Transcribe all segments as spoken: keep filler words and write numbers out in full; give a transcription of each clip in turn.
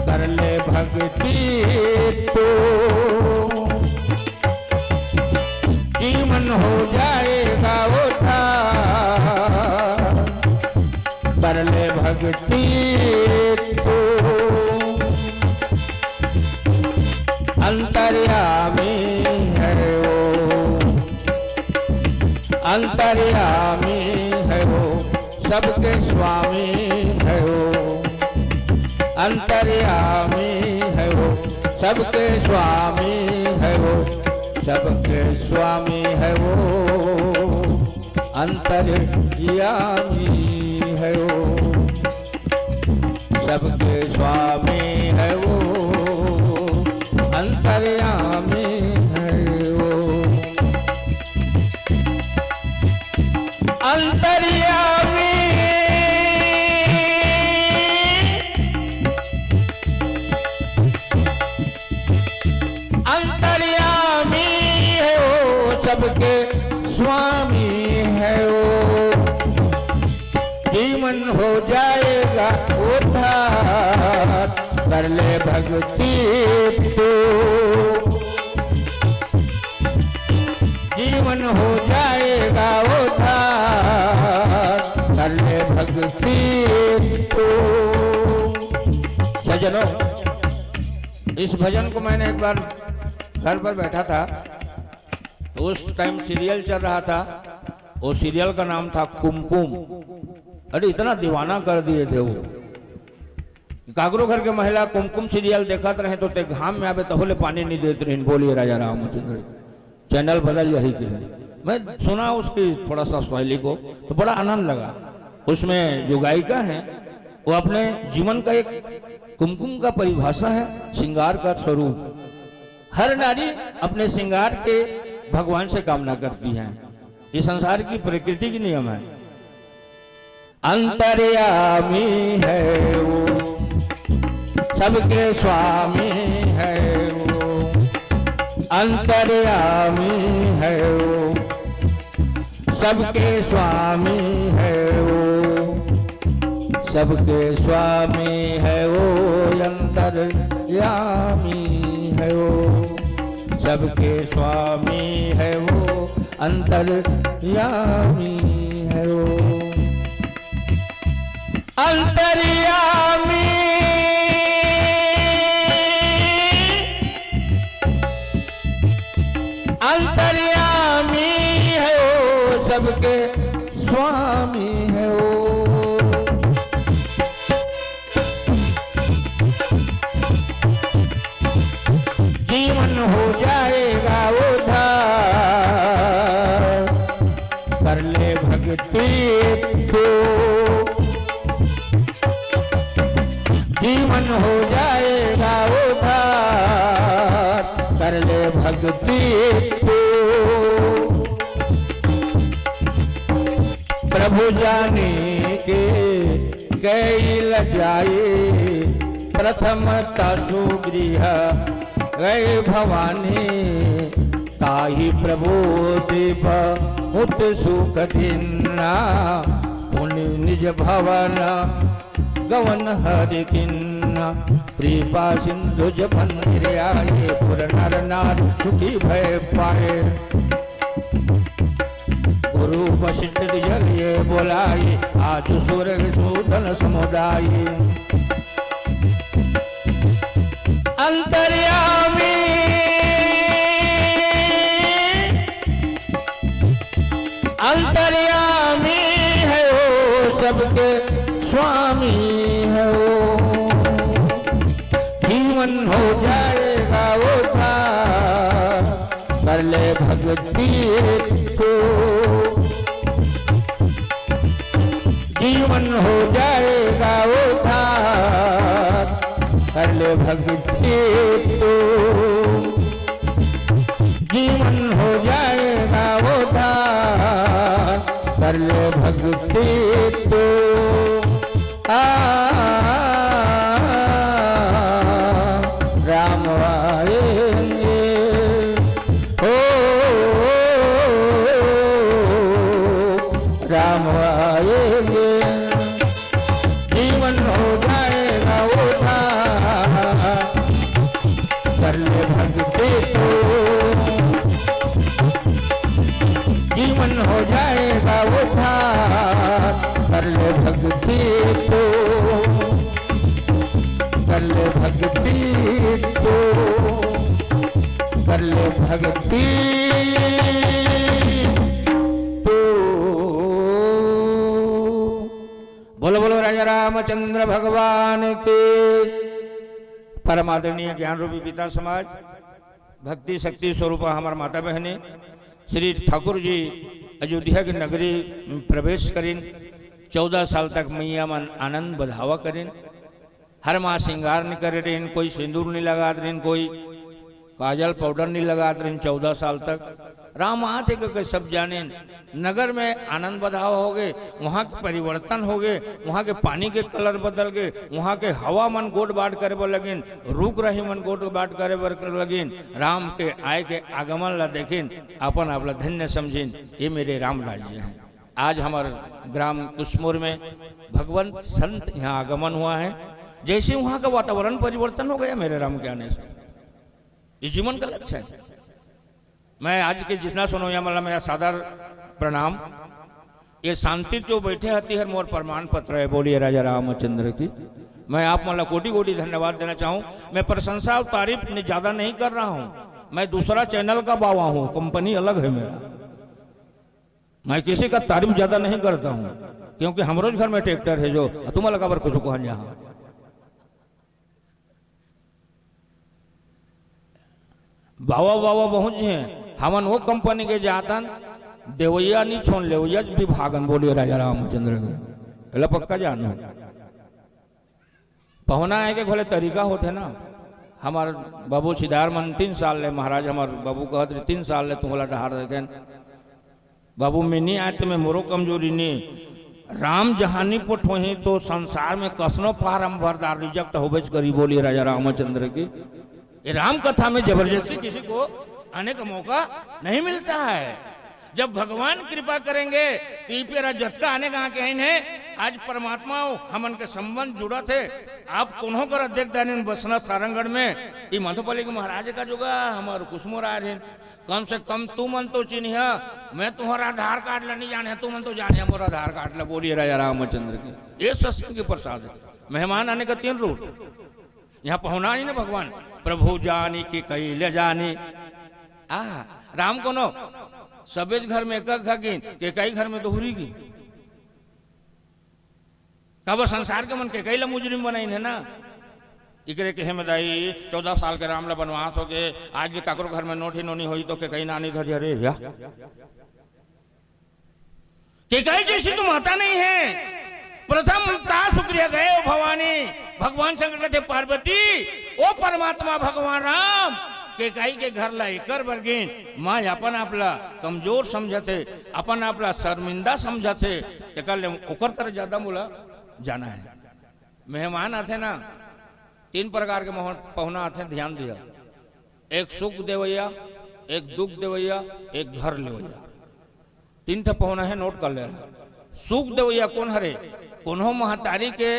कर ले भक्ति तू, जीवन हो जाएगा उद्धार। कर ले भक्ति तू, अंतर्यामी है वो, अंतर्यामी है वो, सबके स्वामी है वो, अंतर्यामी है वो, सबके स्वामी है वो, सबके स्वामी है वो, अंतर्यामी है वो, सबके स्वामी है वो, अंतर्यामी है वो, अंतर्यामी। अंतर्यामी है वो, सबके स्वामी है वो, जीवन हो जाएगा उद्धार। कर ले भक्ति तू, जीवन हो जाएगा उद्धार। कर ले भक्ति तू। सज्जनों, इस भजन को मैंने एक बार घर पर बैठा था, उस टाइम सीरियल चल रहा था, वो सीरियल का नाम था कुमकुम। अरे, इतना दीवाना कर दिए थे वो। काकरो घर के महिला कुमकुम सीरियल देखत रहे तो ते घाम में आवे तहो ले पानी नहीं देत रहिन। बोलिए राजा रामचंद्र। चैनल बदल यही के है। मैं सुना उसकी थोड़ा सा शैली को, तो बड़ा आनंद लगा। उसमें जो गायिका है, वो अपने जीवन का एक कुमकुम का परिभाषा है, श्रृंगार का स्वरूप। हर नारी अपने श्रृंगार के भगवान से कामना करती है। ये संसार की प्रकृति की नियम है। अंतर्यामी है वो, सबके स्वामी है वो, अंतर्यामी है वो, सबके स्वामी है वो, सबके स्वामी है वो, अंतर्यामी है वो, सबके स्वामी है वो, अंतर्यामी है वो। अंतर्यामी, अंतर्यामी है वो, सबके स्वामी है वो। जीवन हो जाएगा उद्धार, कर ले भक्ति तू। जीवन हो जाएगा उद्धार, कर ले भक्ति तू। प्रभु जाने के कैल जाए, प्रथम तासु गृह गए भवानी। ताहि प्रबोधि बहुत सुख दिन्ना, पुनि निज भवन गवन हरि किन्ना। कृपा सिंधु जब मंदिर आए, पुर नर नार सुखी भय पाए। गुरु वशिष्ठ जल ये बोलाई, आज सुर सूदन समुदाय। अंतर्यामी, अंतर्यामी है वो, सबके स्वामी है वो। जीवन हो जाएगा उद्धार, कर ले भक्ति तू। जीवन हो जाएगा उद्धार, कर ले भक्ति तू। जीवन हो जाएगा उद्धार, कर ले भक्ति तू। आ, राम आएंगे, ओ, राम आएंगे। जीवन हो जाएगा उद्धार, भक्ति तो कर ले भक्ति तो। बोलो बोलो राजा रामचंद्र भगवान के। परम आदरणीय ज्ञान रूपी पिता समाज, भक्ति शक्ति स्वरूपा हमर माता बहनी, श्री ठाकुर जी अयोध्या के नगरी में प्रवेश करिन। चौदह साल तक मैया मन आनंद बधावा करिन। हर माँ श्रृंगार नहीं करे रहिन, कोई सिंदूर नहीं लगात रहिन, कोई काजल पाउडर नहीं लगात रहिन चौदह साल तक। राम आथे के, के सब जानिन। नगर में आनंद बधावा होगे, वहाँ के परिवर्तन होगे, वहाँ के पानी के कलर बदल गे, वहाँ के हवा मन गोठ बाठ करे बर लगिन, रुख राही मन गोठ बाठ करे बर लगिन। राम के आय के आगमन ला देखिन, अपन आप ला धन्य समझिन। ये मेरे राम राज्य हैं। आज हमर ग्राम कुसमुर में भगवंत संत यहाँ आगमन हुआ है। जैसे वहाँ का वातावरण परिवर्तन हो गया मेरे राम के आने से, ये जीवन का लक्ष्य है। मैं आज के जितना सुनो यहाँ, मतलब, मेरा सादर प्रणाम। ये शांति जो बैठे हती हर मोर प्रमाण पत्र है। बोलिए राजा रामचंद्र की। मैं आप मतलब कोटि कोटि धन्यवाद देना चाहूँ। मैं प्रशंसा और तारीफ ने ज्यादा नहीं कर रहा हूँ, मैं दूसरा चैनल का बावा हूँ, कंपनी अलग है मेरा। मैं किसी का तारीफ ज्यादा नहीं करता हूँ, क्योंकि हमरोज घर में ट्रैक्टर है जो, तुम अलग पर कुछ कहा यहाँ। बाबा बाबा बहुत जी हैं, हमन वो कंपनी के जातन, देवैया नहीं छोड़ लेवैया भी भागन। बोलिए राजा रामचंद्र के, एला पक्का जानो। पहुना आए के घोले तरीका होथे ना। हमार बाबू सिदार मन तीन साल ले, महाराज हमार बाबू कहत रहे, तीन साल ले तुम्हला डहार देखेन। बाबू, मैं नहीं आए तो मैं मोरो कमजोरी नहीं। राम जहानी पठोही तो संसार में कसनो फार्म भरदार रिजेक्ट होबेच करी। बोलिए राजा रामचंद्र की। ये राम कथा में जबरदस्ती किसी को आने का मौका नहीं मिलता है। जब भगवान कृपा करेंगे तो ये पेरा जतका आने कहाँ के आइन है। आज परमात्मा हो, हमन के संबंध जुड़ा थे। आप कोनो कर अध्यक्ष दानिन बसना सारंगढ़ में, ये माधोपाली के महाराज का जोगा हमार कुसमोर आ रहे हैं। कम से कम तुमन तो चिन्हिया, मैं तुम्हारा आधार कार्ड ला नहीं जाने, तुमन तो जाने मोर आधार कार्ड ला। बोलिए राजा रामचंद्र की। ये सत्संग के प्रसाद है। मेहमान आने का तीन रूप। यहाँ पहुना ही ना भगवान, प्रभु जानी कि कैले जानी। आ, राम कोनो सबेज घर में एक एक घगिन, केकई घर में दोहरी गी। काबर संसार के मन केकई ला मुजरिम बनाइन है ना। इकरे कहे में दाई, चौदह साल के राम ला बनवास हो गए, आज भी काकरो घर में नोट ही नोनी होई तो केकई नानी धरी, अरे या। केकई जैसी तो माता नहीं है। प्रथम ता सुक्रिया गए हो भवानी। भगवान शंकर कहते, पार्वती, ओ परमात्मा भगवान राम, केकई के घर ला एकर बर गेन, माँ अपन आप ला कमजोर समझथे, अपन आप ला शर्मिंदा समझथे, तेकर ले ओकर तरह ज्यादा मोला जाना है। मेहमान आथे ना, तीन प्रकार के मोहन-, पहुना आथे, ध्यान दिया। एक सुख देवैया, एक दुख देवैया, एक घर लेवैया। तीन ठे पहुना है, नोट कर ले रहा। सुख देवैया कौन हरे? कोनो महतारी के,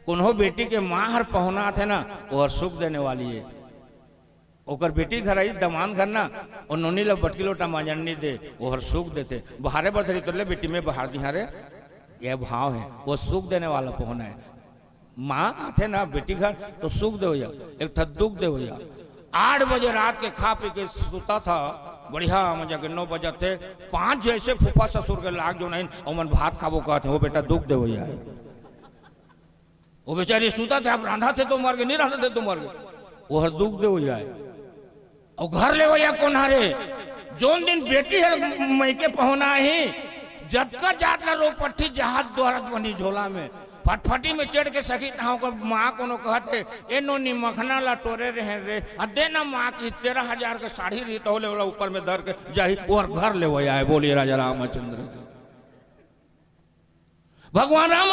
कोनो बेटी के माँ हर पहुना आथे ना, वो हर सुख देने वाली है। ओकर बेटी घर आई, दमान घर ना, ओ नोनी ला बटकी लोटा मांजन नहीं दे, वो हर सुख देथे। बहारे बर धरी तोर ले बेटी में बहार दिहा रे, ये भाव है, वो सुख देने वाला पहुना है। माँ आथे ना बेटी घर तो सुख देवैया, एक ठा दुख देवैया। आठ बजे रात के खा पी के सुता था, बढ़िया मजा के नौ बजे थे, पाँच जैसे फूफा ससुर के लाग जो नहीं, ओमन भात खाबो कहते, वो बेटा दुख देवैया है। वो बेचारी सुता थे, आप रांधा थे तो मर गए, नहीं रांधा थे तो मर गए, वो हर दुख देवैया है। अउ घर लेवइया कोन हरे? जोन दिन बेटी हर मइके पहुना आही, जतका जात ला रो पट्ठी जहाज द्वारा बनी झोला में, फटफटी में चढ़ के सखी तहाँ ओकर माँ कोनो कहत हे, "ए नोनी मखना ला टोरे रहे रे, आ दे ना माँ की तेरह हजार के साड़ी रही तो ले ओला ऊपर में धर के जाही।" ओहर घर लेवइया हे। बोलिए राजा रामचंद्र की। भगवान राम